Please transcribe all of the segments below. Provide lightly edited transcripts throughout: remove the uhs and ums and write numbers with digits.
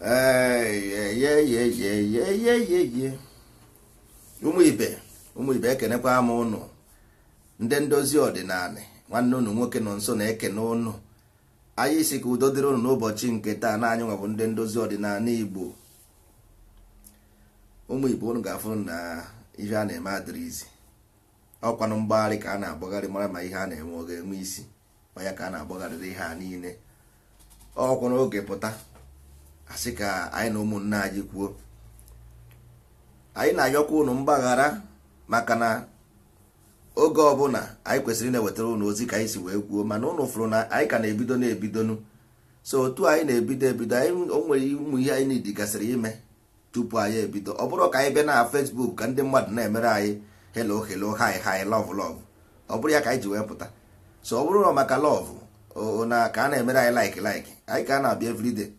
Eyeyeyeyeyeye, ụmụ ibe, ụmụ ibe, ekenekwa m ụnụ, ndị ndozi ọdịnala. Nwanne ụnụ nwoke nọ nso na-ekene ụnụ. Anyị si ka udo dịrị ụnụ n'ụbọchị nke taa. Na anyị nwa bụ ndị ndozi ọdịnala Igbo. Ụmụ Igbo, ụnụ ga-afụ na ihe a na-eme adịrị izi. Ọkwanụ mgbagharị ka a na-agbagharị mara ma ihe a na-eme ọ ga-enwe isi. Ọ ya ka a na-agbagharịrị ihe a niile. Ọkwa n'oge pụta, asị ka anyị na ụmụnne anyị kwuo. Anyị na-ayọkwa ụnụ mgbaghara maka na oge ọbụla anyị kwesịrị na-ewetara ụnụ ozi ka anyị si wee kwuo, mana ụnụ fụrụ na anyị ka na-ebido na-ebidonu. So otu anyị na-ebido ebido, anyị o nwere ụmụ ihe anyị nidigasịrị ime tupu anyị ebido. Ọ bụrụ ka anyị bịa na Facebook ka ndị mmadụ na-emere anyị hello hello, hi hi, love love, ọ bụrụ ya ka anyị ji wee pụta. So ọ bụrụ na maka love na ka a na-emere anyị like like, anyị ka a na-abịa everyday.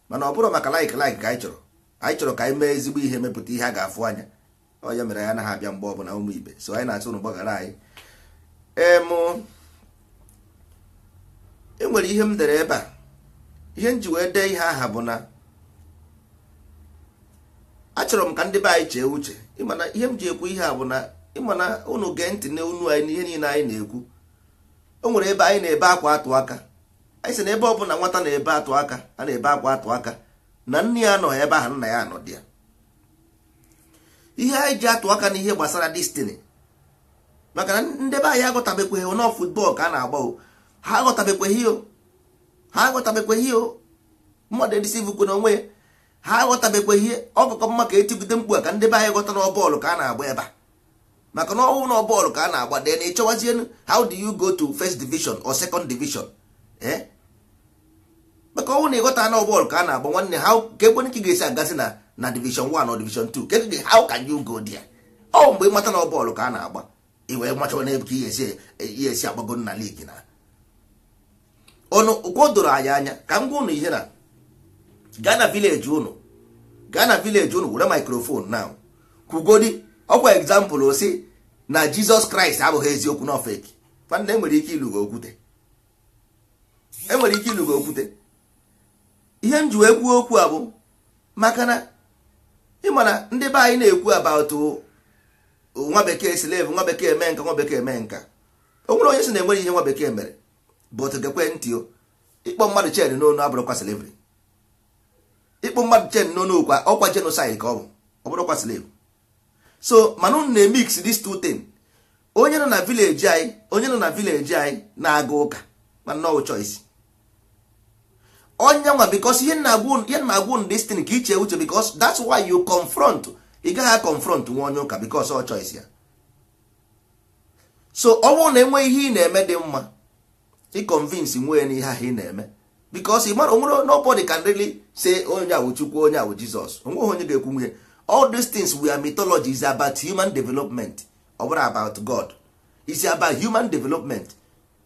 Mana ọ bụrụ maka like like ka anyị chọrọ, anyị chọrọ ka anyị mee ezigbo ihe, mepụta ihe a ga-afụ anya. Ọ ya mere anyị anaghị abịa mgbe ọbụla, ụmụ ibe. So anyị na-asị ụnụ gbaghara anyị. Enwere ihe m dere ebe a. Ihe m ji wee dee ihe aha bụ na achọrọ m ka ndị be anyị chee uche. Ịmana ihe m ji ekwu ihe a bụ na ịmana unu gee ntị n'onu anyị n'ihe niile anyị na-ekwu. O nwere ebe anyị na-ebe akwa atụ aka. Anyị sị na ebe ọbụla nwata na-ebe atụ aka, a na-ebe akwa atụ aka, na nne ya anọghị ebe ahụ, nna ya anọ dị ya. Ihe anyị ji atụ aka n'ihe gbasara destiny, maka na ndị be anyị aghọtabekweghị nọ football ka a na-agba o. Ha aghọtabekweghị o, ha aghọtabekweghị o. Mmadụ edisivukwe na onwe ya, ha aghọtabekweghị ihe ọkụkọ mma ka etigide mkpu a ka ndị be anyị ghọta na bọọlụ ka a na-agba ebe a. Maka na ọnwụ na bọọlụ ka a na-agba, then ịchọwazie how do you go to first division or second division? Eh, maka ọnwụ na ịghọta na bọọlụ ka a na-agba, nwanne, how ka ekwe ka ị ga-esi agazi na division 1 or division 2? Ka how can you go there? Ọ mgbe ịmata na bọọlụ ka a na-agba, ị wee machawa n'ebe ka ihe esi agbago na league na ọnụ ụkwụ doro anyị anya. Ka m gwa ụnụ ihe na gaa na village ụnụ, gaa na village ụnụ, were microphone now, kwugodi ọkwa example osi na Jizọs Kraịst abụghị eziokwu na fake. Nwanne, enwere ike ilu gị okwute, enwere ike ilu gị okwute. Ihe m ji wee kwuo okwu a bụ maka na ịma na ndị be anyị na-ekwu about nwa bekee slave, nwa bekee mee nka, nwa bekee mee nka. O nwere onye sị na enwere ihe nwa bekee mere, but gekwe ntị o. Ịkpọ mmadụ chain n'onu abụrụkwa slavery. Ịkpọ mmadụ chain n'onu kwa ọkwa genocide ka ọ bụ, ọ bụrụkwa slave. So mana unu na-emix these two things. Onye nọ na village anyị, onye nọ na village anyị na-aga ụka, mana no choice onye nwa, because ihe na-agwa unu this thing ka iche uche, because that's why you confront. Ị gaghị confront nwa onye ụka because ọ choice ya. So ọ bụrụ na enwe ihe ị na-eme dị mma, ị convince nwee n'ihe ahụ ị na-eme, because ị mara onwere nobody can really say onye awụ Chukwu, onye awụ Jizọs. Onweghị onye ga-ekwu nwunye. All these things we are mythology is about human development. Ọ bụrụ about God, is about human development.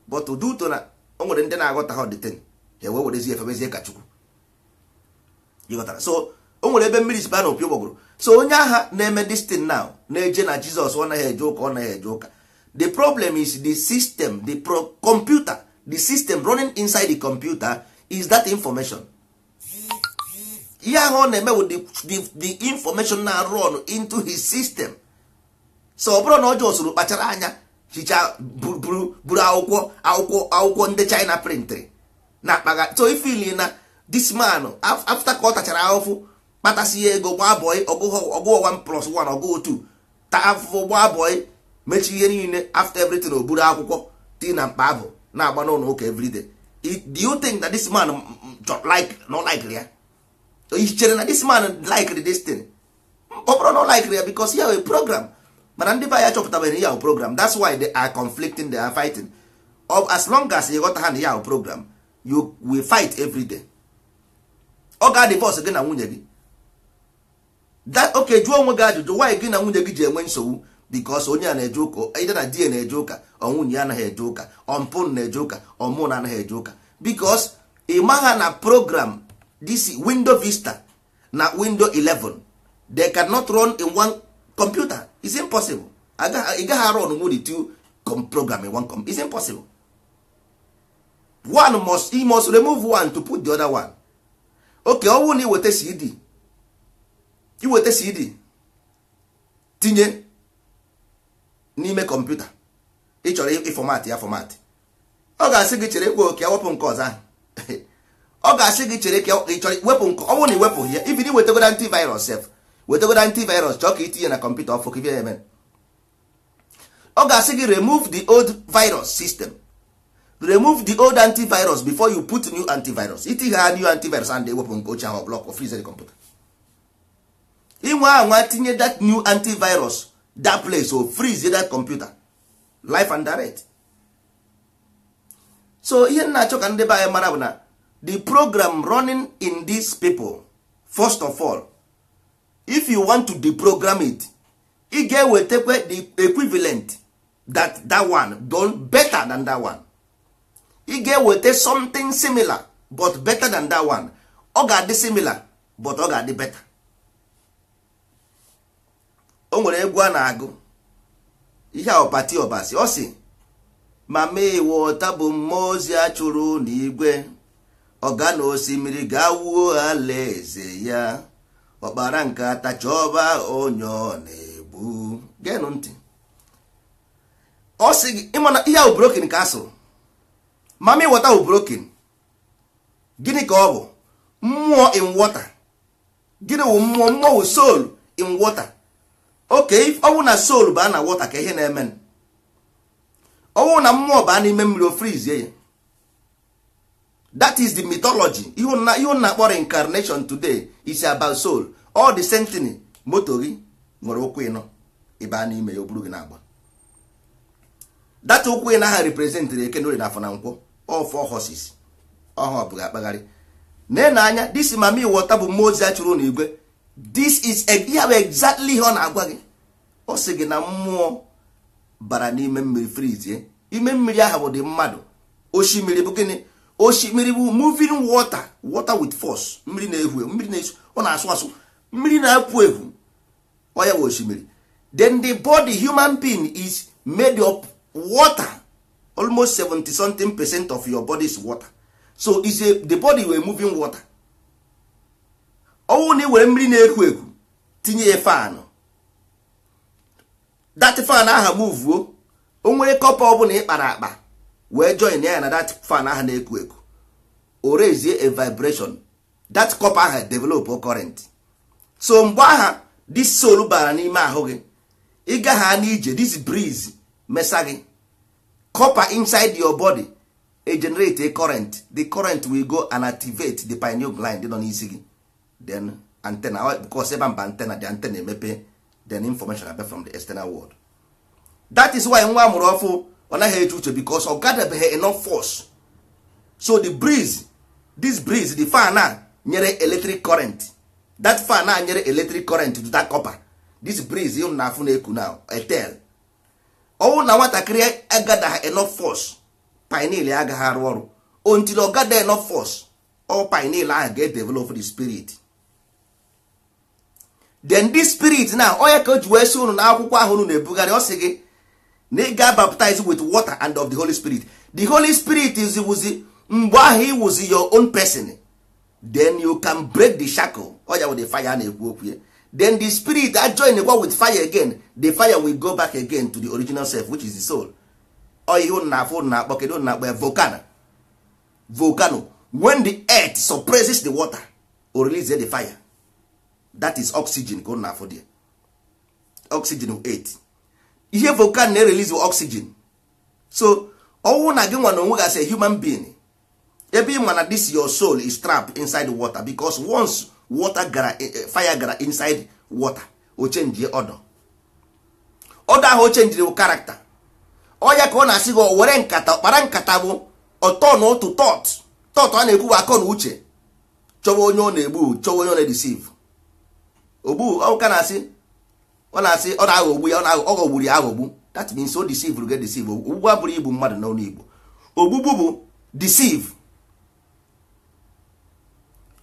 But due to na o nwere ndị na-aghọta ha the thing, ha wee werezie efebezie ka Chukwu. Ịghọtara? So o nwere ebe mmiri si baa na opi ụgbọgụrụ. So onye agha na-eme this thing now na-eje na Jizọs, ọ naghị eje ụka, ọ naghị eje ụka. The problem is the system, the pro computer, the system running inside the computer is that information. Ihe ahụ ọ na-eme with the information na run into his system. So ọ bụrụ na ọjọọ soro kpachara anya hichaa buru akwụkwọ ndị China printịrị na akpaga. So ifili na this man, after ka ọ tachara ahụfụ, kpatasị ya ego, gbaa bọị, ọgụghọ 1 plus 1, ọgụghọ 2, ta afụfụ, gbaa bọị, mechi ihe niile, after everything, o buru akwụkwọ tii na mkpa abụ na-agba n'ụlọ ụka everyday. Do you think that this man like no like ya? I chere na this man like this thing? Ọ bụrụ na ọ like ya, because ya wee program. Mana ndị be anyị achọpụtabeghị ya program. That's why they are conflicting, they are fighting. As long as ị ghọta ha na ya program, you will fight every day. Ọ ga divorce gị na nwunye gị. That okay, jụọ onwe gị ajụjụ, why gị na nwunye gị ji enwe nsogbu? Because onye a na-eje ụka, ide na di ya na-eje ụka, ọ nwunye ya anaghị eje ụka, ọmpụ na-eje ụka, ọmụ na anaghị eje ụka, because ị magha na program this Window Vista na Window 11, they cannot run in one computer. It's impossible. Ị gaghị run the two program in one computer. It's impossible. One must, he must remove one to put the other one. Oke ọ bụrụ na iweta CD, iweta CD tinye n'ime kọmputa, ị chọrọ ịformat ya format, ọ ga-asị gị chere kwe oke wepụ nke ọzọ ahụ. Ọ ga-asị gị chere ka ị chọrọ wepụ nke ọ bụrụ na iwepụghị ya, even iwetagodo antivirus sef, wetagodo antivirus chọọ ka itinye na kọmputa ọfụ ka ife eme, ọ ga-asị gị remove the old virus system, remove the old antivirus before you put new antivirus. Itinye ha new antivirus and ewepụ nke ochie ahụ, block freeze the computer. Inwe anwa tinye that new antivirus that place o freeze that computer live and direct. So ihe m na-achọ ka ndị be anyị mara bụ na the program running in these people, first of all, if you want to deprogram it, ị ga-ewetakwa the equivalent that that one done better than that one. Ị ga-eweta something similar but better than that one. Ọ ga-adị similar but ọ ga-adị better. O nwere egwu a na-agụ ihe a, ọpati ọbasi, ọ sị mama wọta bụ mmụọ ozi a chụrụ n'igwe, ọga na osimiri ga-awuo alaeze ya, ọkpara nke atachọba onye ọ na-egbu. Geenụ ntị, ọ sị gị ịmana ihe ahụ broken ka a sụrụ mami water bụ broken. Gịnị ka ọ bụ? Mmụọ in water. Gịnị wụ mmụọ? Mmụọ wụ soul in water. Okay, ọ bụ na soul baa na water ka ihe na-eme, ọ bụrụ na mmụọ baa n'ime mmiri, o freeze ya. That is the mythology. Ihe na akpọ reincarnation today is about soul. All the same thing. Moto gị nwere ụkwụ ịnọ, ịbaa n'ime ya, o buru gị na-agba. That ụkwụ ịnọ aha representịrị eke na orie na afọ na nkwọ, all four horses ọha ọ bụghị akpagharị nee na anya. This mami water bụ mmụọ ozi a chụrụ n'igwe. This is ihe bụ exactly ihe ọ na-agwa gị. Ọ sị gị na mmụọ bara n'ime mmiri, freeze ime mmiri ahụ bụ dị mmadụ. Osimiri bụ gịnị? Osimiri bụ moving water, water with force. Mmiri na-ehu ehu, mmiri na-esu, ọ na-asụ asụ, mmiri na-apụ ehu, ọ ya bụ osimiri. Then the body, human being, is made of water. Almost 70 something percent of your body is water. So is a, the body were moving water. Ọwụ na ị were mmiri na-eku eku tinye ya fan, that fan aha muvuo, o nwere copper ọbụla ị kpara akpa wee join ya na that fan aha na-eku eku, o raise a vibration. That copper aha develop current. So mgbe aha this soul bara n'ime ahụ gị, ị gagha n'ije, this breeze mesa gị, copper inside your body e generate a current. The current will go and activate the pineal gland dị nọ n'isi gị, then antenna, because ebe mba antenna, the antenna emepe, then information abịa from the external world. That is why nwa amụrụ ọfụ ọ naghị eche uche, because ọ gadabeghị enough force. So the breeze, this breeze, the fan a nyere electric current, that fan a nyere electric current to that copper. This breeze ịhụ na afụ na-eku now etel, ọwụ na nwatakịrị agadaghị enough force, pineal ya agaghị arụ ọrụ until ọ gada enough force. All pineal ahụ ga-edevelop the spirit. Then this spirit now, onye ka o ji wee sị unu na akwụkwọ ahụ unu na-ebugharị, ọ sị gị na ị ga baptize with water and of the Holy Spirit. The Holy Spirit is wụzi mgbe ahụ ị wụzi your own person, then you can break the shackle. Ọ ya wụ the fire a na-ekwu okwu ya. Then the spirit a join kwa with fire again, the fire will go back again to the original self, which is the soul. Ọ ihe unu na-afụ, unu na-akpọ, kedu unu na-akpọ ya? Volcano. Volcano, when the earth suppresses the water or release the fire, that is oxygen ka unu na-afụ there. Oxygen 8 ihe volcano na-erelease oxygen. So ọnwụ na gị nwa na onwe gị as a human being, ebe ị ma na this your soul is trapped inside the water, because once water gara, fire gara inside water, o change ọdọ ọdọ ahụ, o chenjiri character. Ọ ya ka ọ na-asị gị o were nkata ọkpara nkata bụ ọtọ na otu thought. Thought a na-ekwu bụ akọ na uche, chọwa onye ọ na-egbu, chọwa onye ọ na-edeceive. Ogbu ọ ka na-asị, ọ na-asị ọ na-aghọgbu ya, ọ na-aghọ, ọ ghọgburu ya aghọgbu. That means o deceive get deceive. Ogbugbu abụrụ igbu mmadụ n'ọnụ Igbo, ogbugbu bụ deceive.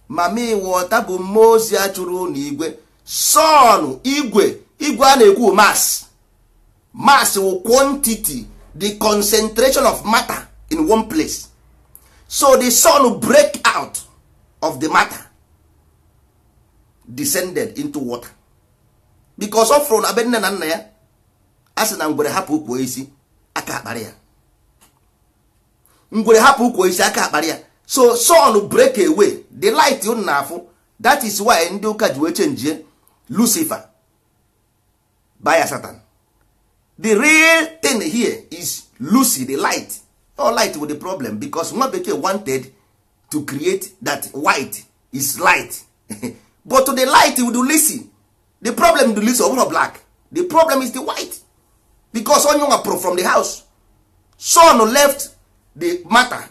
Mami water bụ mmụọ ozi a chụrụ n'igwe. Sun, igwe, igwe a na-ekwu mass. Mass wụ quantity, the concentration of matter in one place. So the sun break out of the matter. descended into water. Because ọ fụrụ na be nne na nna ya, a sị na ngwere hapụ ukwu isi aka akparị ya, ngwere hapụ ukwu isi aka akparị ya. So sun break away the light unu na-afụ. That is why ndị ụka ji wee chenjie Lucifer by Satan. The real thing here is Lucy, the light. All light with the problem, because nwa bekee wanted to create that white is light. But to the light with Lucy, the problem with Lucy ọ black, the problem is the white, because onye nwa pro from the house. Sun left the matter,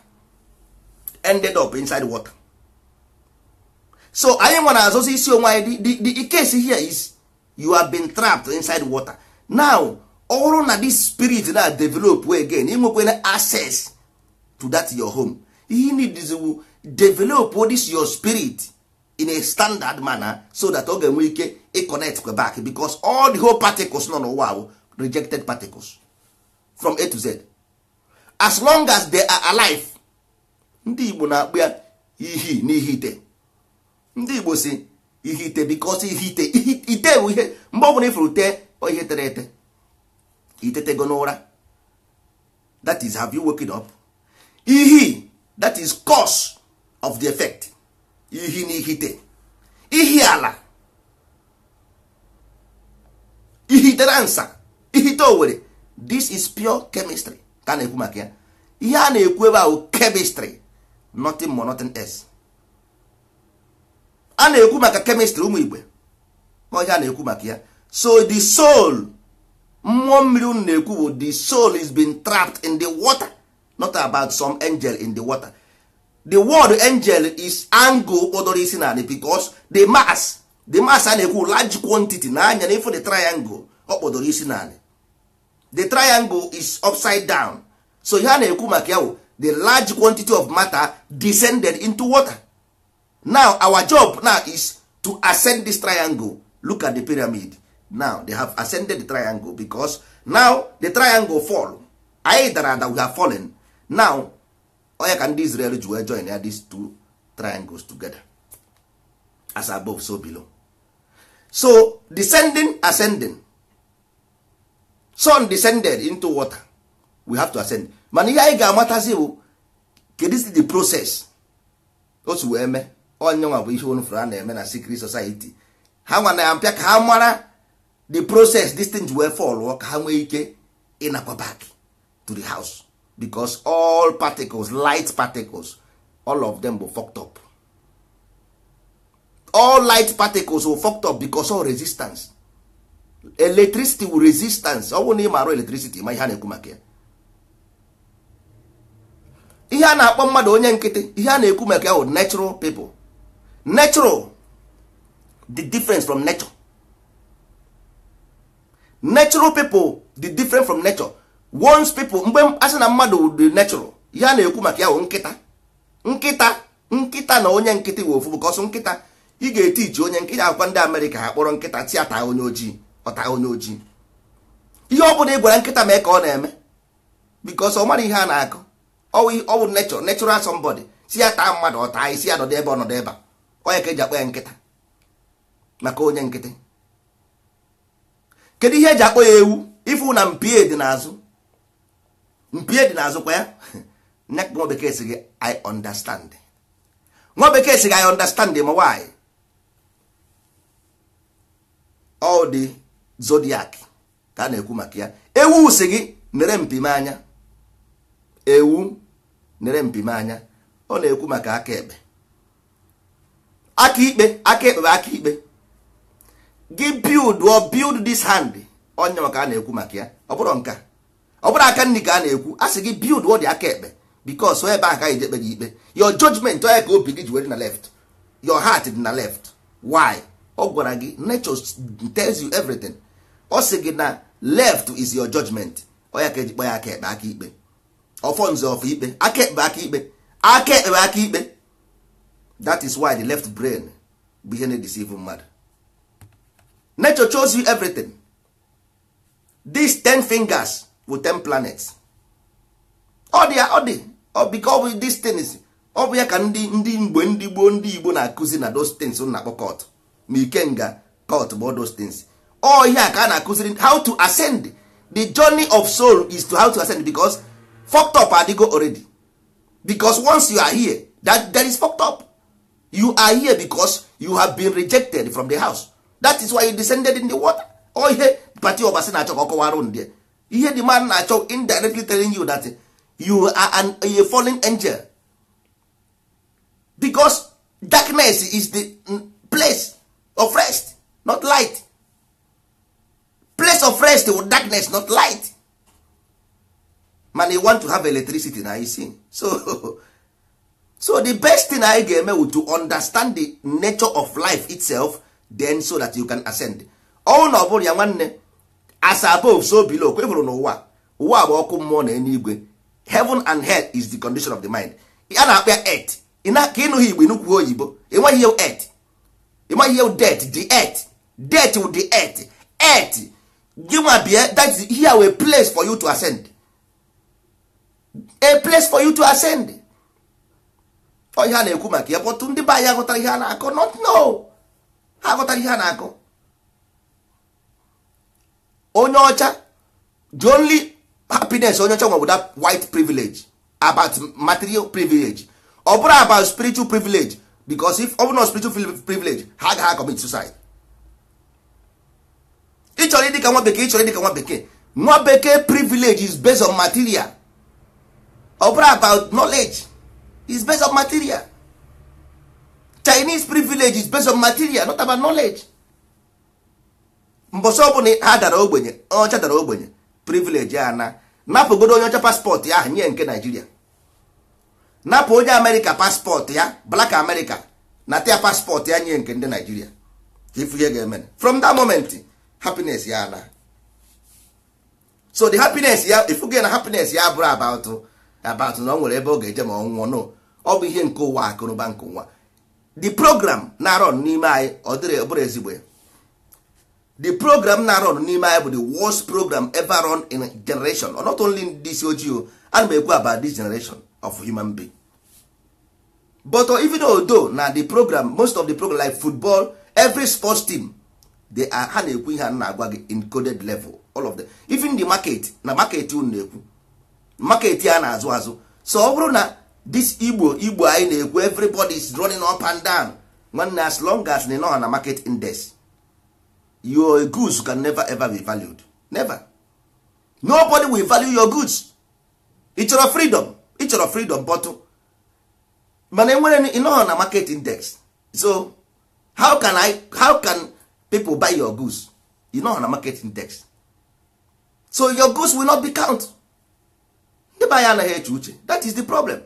ended up inside water. So anyị nwa na-azọzi isi onwe anyị. The case here is you have been trapped inside water. Now ọ bụrụ na this spirit na develop again, ị nwekwana access to that your home. Ihe need is to develop this your spirit in a standard manner so that ọ ga-enwe ike ịconnect back, because all the whole particles nọ n'ụwa bụ rejected particles from A to Z. As long as they are alive, ndị Igbo na-akpụ ya ihi n'ihite. Ndị Igbo si ihite because ihite ite bụ ihe mgbe ọbụla ifuru tee ihe tere ete, itetego n'ụra. That is, have you woken up? Ihi, that is cause of the effect. Ihi n'ihite, ihi ala, ihitere ansa, ihite owere. This is pure chemistry ka a na-ekwu maka ya. Ihe a na-ekwu ebe ahụ chemistry, nothing more, nothing else. A na-ekwu maka chemistry ụmụ Igbo, ihe a na-ekwu maka ya. So the soul, mmụọ mmiri unu na-ekwu bụ the soul is being trapped in the water, not about some angel in the water. The word angel is angle kpọdoro isi naanị, because the mass a na-ekwu large quantity na anya na ifo the triangle ọ kpọdoro isi naanị. The triangle is upside down. So ihe a na-ekwu maka ya bụ the large quantity of matter descended into water. Now our job now is to ascend this triangle. Look at the pyramid. Now they have ascended the triangle, because now the triangle fall. Anyị dara ada, we have fallen. Now onye ka ndị Israel ji wee join ya these two triangles together, as above so below. So descending, ascending. Sun descended into water, we have to ascend. Mana ihe anyị ga-amatazi bụ kedu is the process otu wee mee. Onye nwa bụ ihe unu fụrụ a na-eme na secret society. Ha nwa na mpịa ka ha mara the process this thing wee fall, ka ha nwee ike ịnakwa back to the house, because all particles, light particles, all of them were fucked up. All light particles were fucked up because all resistance, electricity will resistance. Ọ bụrụ na ị maara electricity, ma ihe a na-ekwu maka ya, ihe a na-akpọ mmadụ onye nkịtị, ihe a na-ekwu maka ya bụ natural people. Natural, the difference from nature. Natural people, the difference from nature. Once people, mgbe a sị na mmadụ dị natural, ihe a na-ekwu maka ya bụ nkịta. Nkịta, nkịta na onye nkịtị wụ ofu, because nkịta ị ga-eti iji onye nkịta. Akwụkwọ ndị Amerịka ha kpọrọ nkịta ti ata onye ojii, ọta onye ojii. Ihe ọ bụla ị gwara nkịta mee ka ọ na-eme, because ọ mara ihe a na-akọ. Ọ bụ nature, natural somebody. Si ya taa mmadụ, ọ taa isi ya nọdụ ebe ọ nọdụ ebe a. Onye ka eji akpọ ya nkịta, maka onye nkịtị. Kedu ihe eji akpọ ya ewu? Ifu na mpie dị n'azụ, mpie dị n'azụ kwa ya. Nwa bekee sị gị I understand. Nwa bekee sị gị I understand, ma why? All the zodiac ka a na-ekwu maka ya. Ewu sị gị nere mpi m anya, ewu nere mpi m anya. Ọ na-ekwu maka aka ekpe, aka ikpe, aka ekpe bụ aka ikpe. Gị build or build this hand, onye maka a na-ekwu maka ya. Ọ bụrụ nka, ọ bụrụ aka nri ka a na-ekwu, a sị gị build ọ dị aka ekpe, because ebe ahụ ka anyị ekpe gị ikpe. Your judgment, onye ka obi gị ji were na left, your heart dị na left. Why? Ọ gwara gị, nature tells you everything. Ọ sị gị na left is your judgment. Onye ka eji kpọ ya aka ekpe, aka ikpe, ọfọ nze ọfọ ikpe, aka ekpe, aka ikpe, aka ekpe, aka ikpe. That is why the left brain bụ ihe na-edeceive mmadụ. Nature shows you everything. These 10 fingers with 10 planets. Ọ dị, ọ dị, ọ because these things, ọ bụ ya ka ndị mgbe ndị gboo ndị Igbo na-akụzi na those things na-akpọ cult. Ma ikenga cult bụ all those things. All ihe a ka a na-akụziri how to ascend. The journey of soul is to how to ascend, because fucked up adịgo already. Because once you are here, that there is fucked up. You are here because you have been rejected from the house. That is why you descended in the water. Ọ ihe Pati Obasi na-achọ ka ọ kọwara ndị ihe the man na-achọ, indirectly telling you that you are a fallen angel, because darkness is the place of rest, not light. Place of rest with darkness, not light. Man, you want to have electricity now, you see. So the best thing I ga-eme wu to understand the nature of life itself, then so that you can ascend. Ọ na ọ bụrụ ya, nwanne, as above so below. Kwe hụrụ n'ụwa, ụwa bụ ọkụ mmụọ na eluigwe. Heaven and hell is the condition of the mind. A na-akpọ ya earth. Ka ịnụghị Igbo, ịnụkwuo oyibo, ịnweghị ihe earth, ịmaghị ihe death, the earth, death with the earth, earth gị nwa bịa. That is here, a place for you to ascend, a place for you to ascend. Ọ ihe a na-ekwu maka ya, but ndị be anyị aghọtara ihe a na-akọ. Not no, ha aghọtara ihe a na-akọ. Onye ọcha, the only happiness onye ọcha nwere bụ that white privilege, about material privilege. Ọ bụrụ about spiritual privilege, because if ọ bụrụ na spiritual privilege, ha agaghị commit suicide. Ị chọrọ ịdị ka nwa bekee, ị chọrọ ịdị ka nwa bekee. Nwa bekee privilege is based on material. Ọ bụrụ about knowledge, is based on material. Chinese privilege is based on material, not about knowledge. Mbọsị ọbụla ha dara ogbenye, ọcha dara ogbenye, privilege ya na napụgodo onye ọcha passport ya ahụ nye nke Naijiria, napụ onye Amerịka passport ya, Black America na tia passport ya nye nke ndị Naijiria, ka ifu ihe ga-eme. From that moment, happiness ya na, so the happiness ya, ifu gị na happiness ya bụrụ about na ọ nwere ebe ọ ga-eje ma ọ nwụọ. No, ọ bụ ihe nke ụwa, akụnụba nke ụwa. The program na-arọ n'ime anyị, ọ dịrị ọ bụrụ ezigbo ya. The program na-run n'ime anyị bụ the worst program ever run in a generation, or not only in this ojii o, ana m ekwu about this generation of human being. But even though na the program, most of the program, like football, every sports team, they are, ha na-ekwu ihe a na-agwa gị in coded level, all of them. Even the market, na market unu na-ekwu, market ya na-azụ azụ. So ọ bụrụ na this Igbo, Igbo anyị na-ekwu, everybody is running up and down. Nwanne, as long as na ị nọ na market index, your goods can never ever be valued. Never. Nobody will value your goods. Ị chọrọ freedom, ị chọrọ freedom, but mana enwere ị nọ na market index. So how can people buy your goods? Ị nọ na market index, so your goods will not be count. Ndị be anyị anaghị eche uche. That is the problem.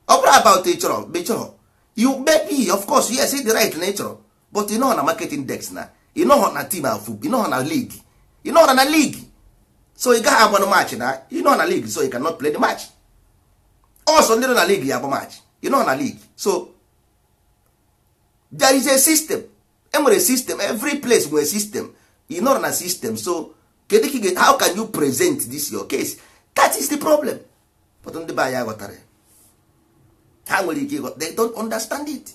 Ọ bụrụ about ị chọrọ, ị chọrọ, you maybe, of course, yes, ị dị right na ị chọrọ, but ị nọ na market index, na ị nọ na team afu, ị nọ na league, ị nọ na league, so ị gaghị agbanụ match. Na ị nọ na league, so you cannot play the match. Also ndị nọ na league ya agba match. Ị nọ na league, so there is a system. Enwere system, every place nwere system. Ị nọrọ na system, so kedu ka ị how can you present this your case? That is the problem. But ndị be anyị aghọtara ya. Ha nwere ike ịghọta, they don't understand it.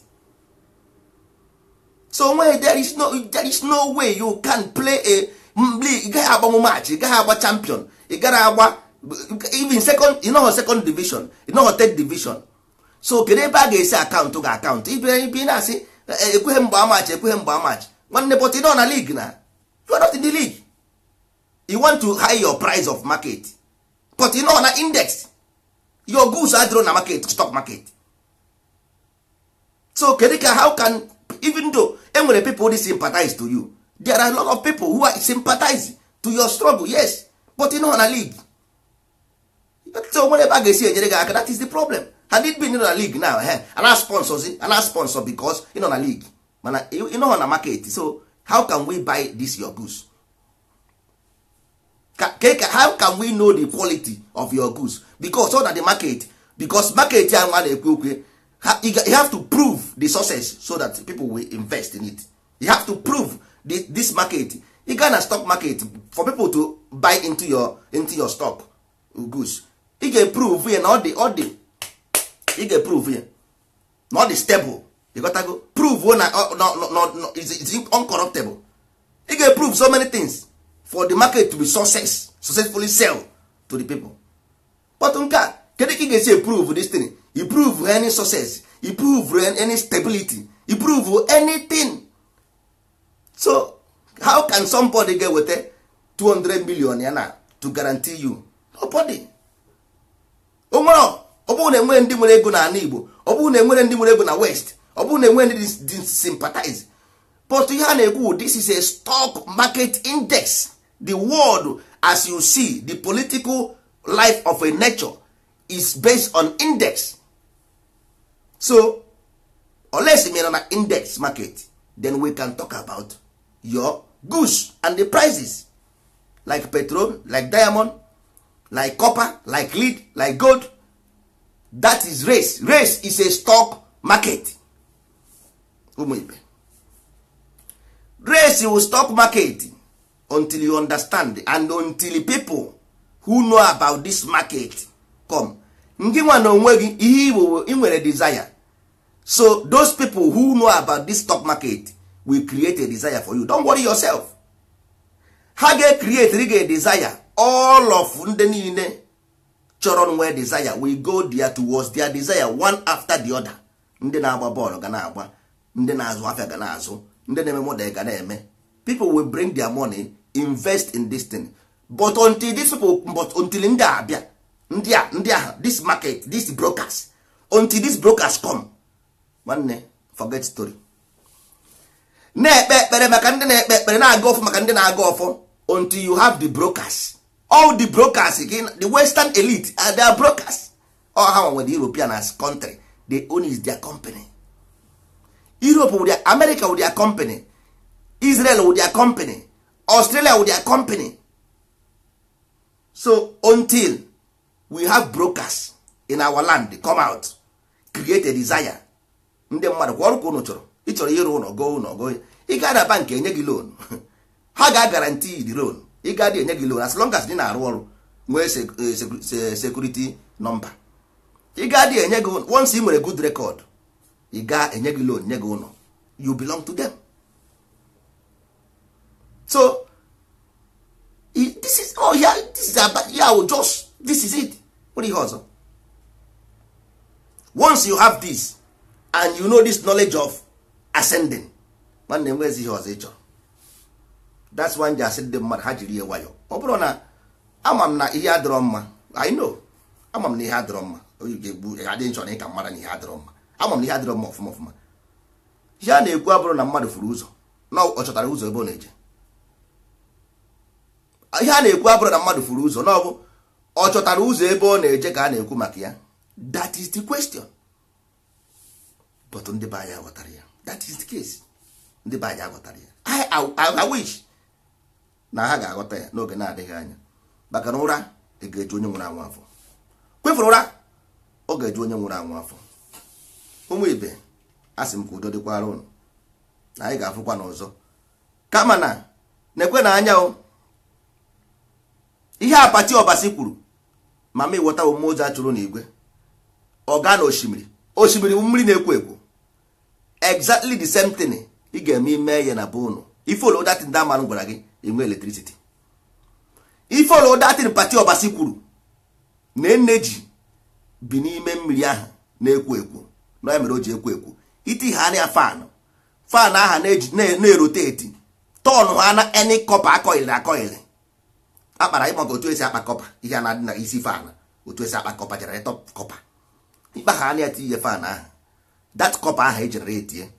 So onwe there is no way you can play a ị gaghị agbanwu match, ị gaghị agba champion, ị gaghị agba even second. Ị nọghọ second division, ị nọghọ third division, so kedu ebe a ga-esi account ga account ibe ibe na-asị ekweghị mgbe match, ekweghị mgbe match? Nwanne, but ị nọ na league, na you are not in the league. You want to high your price of market, but ị nọ na index. Your goods adịrọ na market, stock market. So kedu ka, how can, even though enwere people dey sympathize to you, there are a lot of people who are sympathize to your struggle, yes, but ị nọ na league, so nwere ebe a ga-esi enyere gị aka. That is the problem. Had it been na league now, ana sponsor, ana sponsor, because ị nọ na league, mana ị nọ na market. So how can we buy this your goods? How can we know the quality of your goods? Because so that the market, because market ya nwa na-ekwu okwu, you have to prove the success so that people will invest in it. You have to prove this market. You ga na stock market, for people to buy into your stock goods, ị ga-prove ya na ọ dị, ị ga-prove ya na ọ dị stable. You got to go prove na no, no, no, no, it's uncorruptible. Ị ga-prove so many things for the market to be successfully sell to the people. But nke a, kedu ka ị ga-esi prove this thing? You prove any success, you prove any stability, you prove anything. So how can somebody get weta 200 million ya na to guarantee you? Nobody. Onwere ọ bụrụ na enwere ndị nwere ego na ala Igbo, ọ bụrụ na enwere ndị nwere ego na West, ọ bụrụ na enwere ndị dị sympathize. But ihe a na-ekwu, this is a stock market index. The world as you see, the political life of a nature is based on index. So unless you na index market, then we can talk about your goods and the prices, like petrol, like diamond, like copper, like lead, like gold. That is race. Race is a stock market. Ụmụ ibe, race will stock market until you understand and until people who know about this market come. Ngị nwa na onwe gị, ihe Igbo ị nwere desire. So those people who know about this stock market will create a desire for you. Don't worry yourself. Ha ga-create gị a desire. All of ndị niile chọrọ nwee desire we go there towards their desire, one after the other. Ndị na-agba bọọlụ ga na-agba, ndị na-azụ afịa ga na-azụ, ndị na-eme model ga na-eme. People will bring their money, invest in this thing. But until these people, but until ndị a abịa, ndị a, ndị ahụ, this market, these brokers, until these brokers come, nwanne, forget story. Na-ekpe ekpere maka ndị na-ekpe ekpere, na-aga ọfọ maka ndị na-aga ọfọ, until you have the brokers. All the brokers, the western elite are their brokers. All ha nwere the European as country, they own is their company. Europe with their, America with their company, Israel with their company, Australia with their company. So until we have brokers in our land come out, create a desire, ndị mmadụ kwa ọrụ ka unu chọrọ. Ị chọrọ ịrụ ụlọ, go ụlọ, go. Ị gaa na bank, enye gị loan, ha ga-guarantee the loan. Ị ga dị enye gị loan as long as ị na-arụ ọrụ, nwee security number. Ị ga dị enye gị once ị nwere good record, ị ga enye gị loan, nye gị ụlọ. You belong to them. So this is, oh yeah, this is about, yeah, just this is it. What ihe ọzọ? Once you have this and you know this knowledge of ascending, nwanne, enwezi ihe ọzọ ị chọrọ. That's why ji asị ndị mmadụ ha jiri ihe nwayọ. Ọ bụrụ na ama m na ihe adịrọ mma, I know, ama m na ihe adịrọ mma. Onye ga-egbu adị nchọ na ịka mmadụ na ihe adịrọ mma. Ama m na ihe adịrọ mma ọfụma ọfụma. Ihe a na-ekwu abụrụ na mmadụ furu ụzọ, na ọ chọtara ụzọ ebe ọ na-eje. Ihe a na-ekwu abụrụ na mmadụ furu ụzọ, na ọ bụ ọ chọtara ụzọ ebe ọ na-eje ka a na-ekwu maka ya. That is the question. But ndị be anyị aghọtara ya. That is the case. Ndị be anyị aghọtara ya. I wish na ha ga-aghọta ya n'oge na-adịghị anya, maka na ụra ga-eju onye nwụrụ anwụ afọ. Kwefuru ụra, ọ ga-eju onye nwụrụ anwụ afọ. Ụmụ ibe, a sị m ka udo dịkwara ụnụ, na anyị ga-afụkwa n'ọzọ. Kama na na-ekwe na anya o ihe apati ọbasi kwuru, mama, ịghọta mmụọ ozi achụrụ n'igwe, ọ gaa na osimiri. Osimiri bụ mmiri na-ekwo ekwo. Exactly the same thing ị ga-eme ime ya na be ụnụ. I follow that thing that man gwara gị, enwe electricity. I follow that thing pati ọbasi kwuru na energy bi n'ime mmiri ahụ na-ekwo ekwo, na ya mere o ji ekwo ekwo. Iti ha anya fan, fan aha na-erotate, turn ha na any copper akọịlị akọịlị akpara ịmaka otu esi akpa copper, ihe a na-adị na isi fan, otu esi akpa copper, generator copper, ịkpa ha anya tinye fan ahụ, that copper ahụ egenerate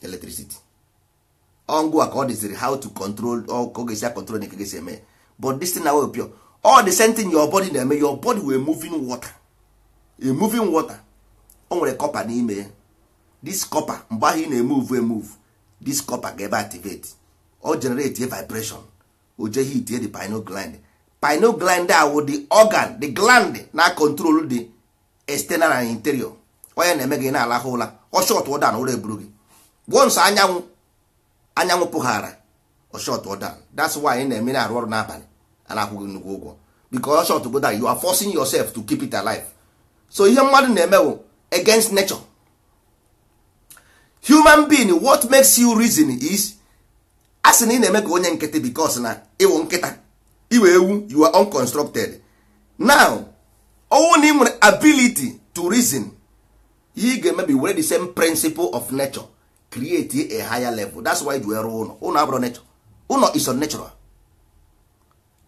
electricity. Ọngụ a ka ọ dịziri how to control, ọ ka ọ ga-esi control na ga-esi eme. But this thing na pure, all the same thing your body na-eme. Your body will moving water, a moving water. O nwere copper n'ime ya. This copper, mgbe ahụ ị na-emove emove, this copper ga-ebe activate, o generate a vibration, o je hit the pineal gland. Pineal gland ahụ, the organ, the gland na control the external and interior. Onye na-eme gị na-alahụ ụla, ọ shut down, ụra eburu gị. Once anyanwụ pụghara, ọ shut down. That's why ị na-eme na-arụ ọrụ n'abalị, a na-akwụ gị nnukwu ụgwọ, because shut go down, you are forcing yourself to keep it alive. So ihe mmadụ na-eme bụ against nature. Human being, what makes you reason is, a sị na ị na-eme ka onye nkịtị because na ịwụ nkịta, iwe ewu, you are unconstructed. Now ọwụ na ị nwere ability to reason, ihe ị ga-emebi, were the same principle of nature create a higher level. That's why you were ụlọ. Ụlọ abụrụ nature, ụlọ is unnatural.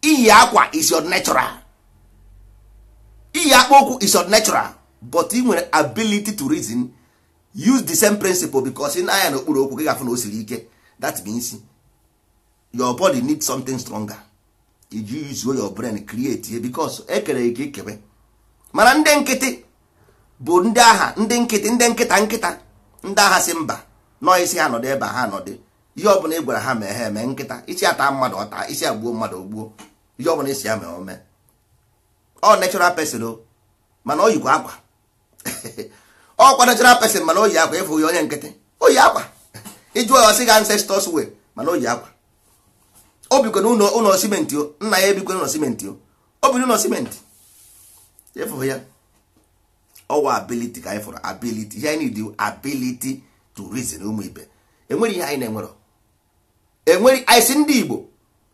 Iyi akwa is unnatural, iyi akpa okwu is unnatural, but ị nwere ability to reason, use the same principle, because ị na-anya n'okpuru okwu gị ga-afụ na o siri ike. That means your body needs something stronger. Iji use your brain create ihe, because ekere ike ikebe. Mana ndị nkịtị bụ ndị agha, ndị nkịtị, ndị nkịta nkịta, ndị agha si mba nọọ isi ha nọdụ ebe a, ha nọdụ. Ihe ọbụla ị gwara ha mee, ha eme. Nkịta isi ata mmadụ ọta, isi agbuo mmadụ ogbuo. Ihe ọbụla isi ya mee, o mee. Ọ natural person o, mana o yikwa akwa. Ọkwa natural person, mana o yi akwa. Ịfụ ya onye nkịtị, o yi akwa. Ịjụọ ya, ọsị ga ancestors way, mana o yi akwa. O bikwa n'ụlọ, ụlọ simenti o. Nna ya ebikwa n'ụlọ simenti o. O bi n'ụlọ simenti. Ịfụ ya, ọwa ability ka anyị fụrụ. Ability, ihe anyị need, ability to reason. Ụmụ ibe, enwere ihe anyị na-enwerọ, enwere anyị si ndị Igbo.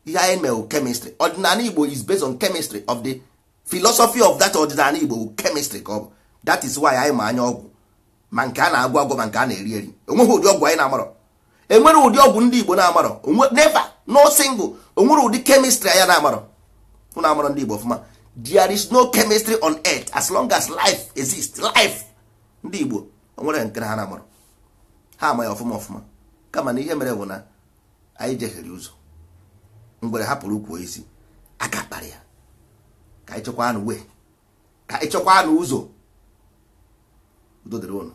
Ihe anyị mere, chemistry ọdịnala Igbo is based on chemistry of the philosophy of that ọdịnala Igbo bụ chemistry ka ọ bụ. That is why anyị ma anya ọgwụ, ma nke a na-agwọ agwọ, ma nke a na-eri eri. Enweghị ụdị ọgwụ anyị na-amarọ. Enwere ụdị ọgwụ ndị Igbo na-amarọ? Never, no single. Onwere ụdị chemistry anya na-amarọ? Ụnụ amarọ ndị Igbo ọfụma. There is no chemistry on earth as long as life exists. Life ndị Igbo, onwere nke ha na-amarọ? Ha ama ya ọfụma ọfụma. Kama na ihe mere bụ na anyị jeghere ụzọ. Ngwere hapụrụ ukwu isi aka kpara ya. Ka anyị chọkwa anụ wee, ka anyị chọkwa anụ ụzọ. Udo dịrị ụnụ.